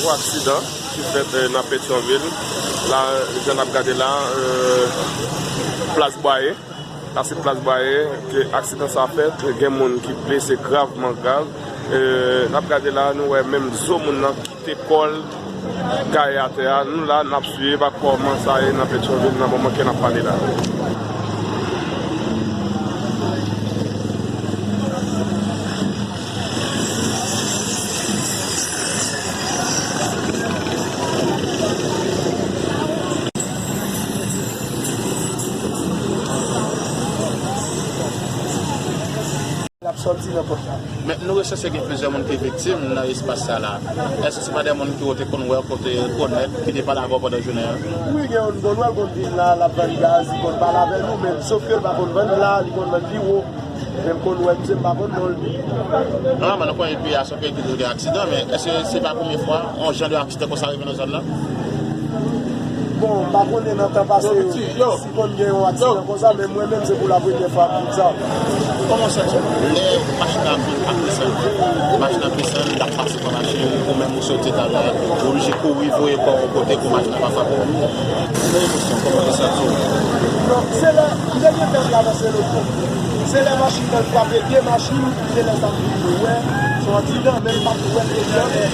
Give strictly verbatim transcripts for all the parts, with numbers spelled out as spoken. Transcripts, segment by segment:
Yon aksidan ki fèt, eh, nan Petyonvil. La, jan n ap gade la, eh, Plas Bwaye. La se Plas Bwaye ke aksidan sa fèt. Gen moun ki blese gravman grav. Eh, n ap gade la, nou wè menm zo moun nan kite kò l gaye atè a. Nou la, n ap swiv ak kòman sa ye nan Petyonvil nan moman ke n ap pale la. L ap sòti nan pòt la. Men nou resanse gen plizyè moun ki viktim nan espas sa la. Èske se pa de moun ki w te konn wè, ke w te rekonèt, ki te pale avè w pandan jounen an? Wi, gen youn m konn wè l konn vin la, l ap vann gaz, li konn pale avè nou, men sòf ke l pa konn vann la, li konn vann pi wo. Men m konn wè misye, m pa konn non l. Nòmalman, nou konnen peyi a se yon peyi ki toujou gen aksidan, men èske se pa premye fwa yon jan de aksidan konsa rive nan zòn nan? Bon, m pa konnen nan tan pase yo, si konn gen yon aksidan konsa, men mwen menm se pou la premyè fwa m vin sa. Kòman w santi w? Lè machin nan ap vin, ap desann, machin nan ap desann, l ap pase pa machin, ou menm ou soti talè, ou oblije kouri voye kò w yon kote pou machin nan pa frape w. Ki emosyon, kòman w te santi w? Non, se lè, m te gentan avanse lòt bò. Se lè machin nan frape de machin, se lè sa m vin wè, se yon aksidan, men m pa t wè l depi anvan.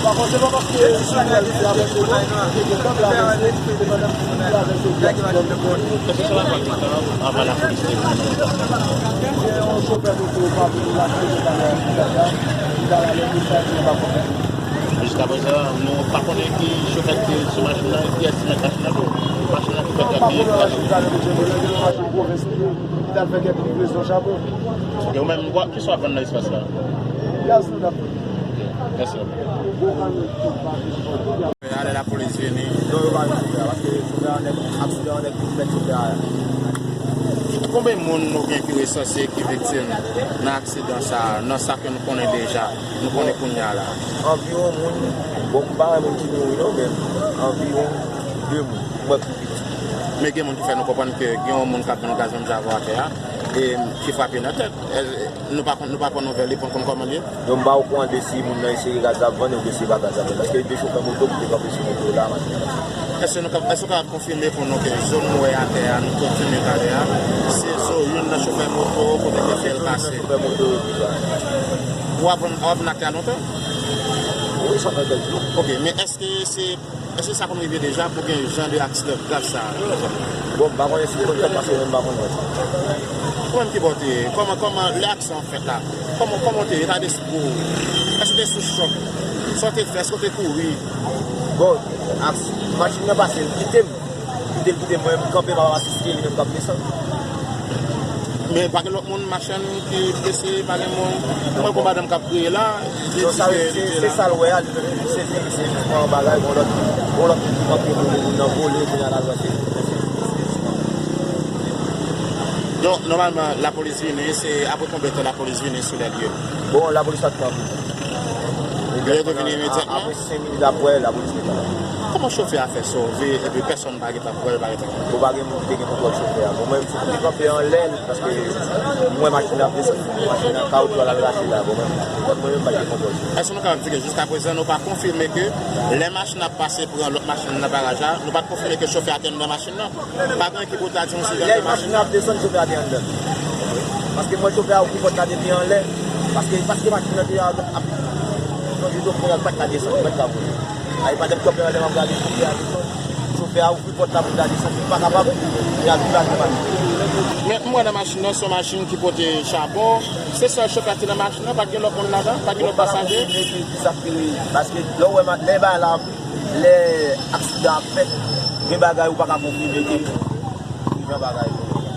Pa fòseman paske si m wè l se avanse bon, m te gentan travèse, se pandan m fin travèse ki aksidan te fèt. Èske se pa pran tan anvan lapolis te vini? Gen yon chofè moto pa vini la, ki te gentan nan vizaj la, ki t al ale pou l fè aksidan pa konnen. Jiskaprezan, nou pa konnen ki chofè ki te sou machin nan e kiyès ki mèt machin nan tou. Machin nan ki fèk kraze. Li t al fè kèk livrezon chabon. E ou menm, kisa w ap vann nan espas la? Gaz nou t ap vann. Mèsi anpil. Lè lapolis vini. Non, yo pa vin chofè a, paske chofè a nèk, aksidan an nèk vin fèt chofè a. Konbyen moun nou gen ki resanse ki viktim nan aksidan sa a, nan sa ke nou konnen deja, nou konnen kounye a la? Anviwon moun, bon, m pa wè moun ki mouri non, men anviwon de moun, m wè ki viktim. Men gen moun ki fè nou konprann ke gen yon moun k ap vann gaz menm jan avè w atè a, e ki frape nan tèt. E, nou pa konn, nou pa pran nouvèl li pou n konn kòman l ye. Donk, m pa okouran de si moun nan e sere gaz l ap vann oubyen si e pa gaz l ap vann. Paske de chofè moto ki te kanpe sou moto yo la, machin nan. Èske nou ka, èske w kapab konfime pou nou ke zo nou wè atè a, nou kontinye talè a, se zo youn nan chofè moto kote ke fè l pase? Chofè moto yo ki sa. Ou ap vann, w ap vann atè a lontan? Wi, sa fè kèk jou. Ok, men èske se Èske sa konn rive deja pou gen jan de aksidan grav sa a? Bon, m pa konnen si l konn fèt paske mwen m pa konn wè. Ou menm ki bò w te ye? Kòman, kòman, lè aksidan an fèt la, kòman, kòman w te ye? Eta despri w? Èske w te sou chòk? Sa w te fè? Èske w te kouri? Bon, aks-, machin nan pase, l kite m. Kite l kite m, mwen m kanpe, m ap asiste li menm k ap desann. Men pa gen lòt moun, machann ki blese, pa gen moun. Mwen, gon madanm k ap kriye la, li di ke li te la. Se sa l wè a, li menm li sezi, li se jis pran bagay, gon lòt, gon lòt moun ki kanpe, moun nan vole, kounye a l al wè se. Donk, nòmalman, lapolis vini, se apre konbyen tan lapolis vini sou lè lye? Bon, lapolis pa t pran pil. Yo te vini imedyatman? Apre senk minit apre, lapolis te la. Kòman chofè a fè sove epi pèsonn pa gen tan pou wè l, pa gen tan? Bon, pa gen moun ki te gen kontwòl chofè a. Bon, mwen menm, se pou te kanpe anlè l, paske m wè machin nan ap desann, machin nan kawotchou a l al rache la. Bon, mwen menm, mwen menm pa t gen kontwòl chofè a. Èske nou kapab di ke jiskaprezan nou pa konfime ke lè machin nan ap pase pran lòt machin nan nan paraj la, nou pa t konfime ke chofè a te anndan machin nan? Pa gen ki pou ta di yon sijè de machin nan. Lè machin nan ap desann, chofè a te anndan. Paske m wè chofè a ouvri pòt la depi anlè. Paske, paske machin nan te ap, ap, konduktè pou l pa t ka desann, li pa t ka voye. A, e pandan m kanpe anlè, m ap gade chofè a desann. Chofè a ouvri pòt la pou l ta desann, li pa kapab. Li al tou lage machin. Men m wè nan machin nan, se yon machin ki pote chabon. Se sèl chofè ki te nan machin nan, pa t gen lòt moun ladan, pa t gen lòt pasaje. Bon, m pa ka konfime ki, ki sa k te, paske lè w wè ma-, lè bagay la, lè aksidan ap fèt, gen bagay ou pa ka konfime ke jan bagay yo ye.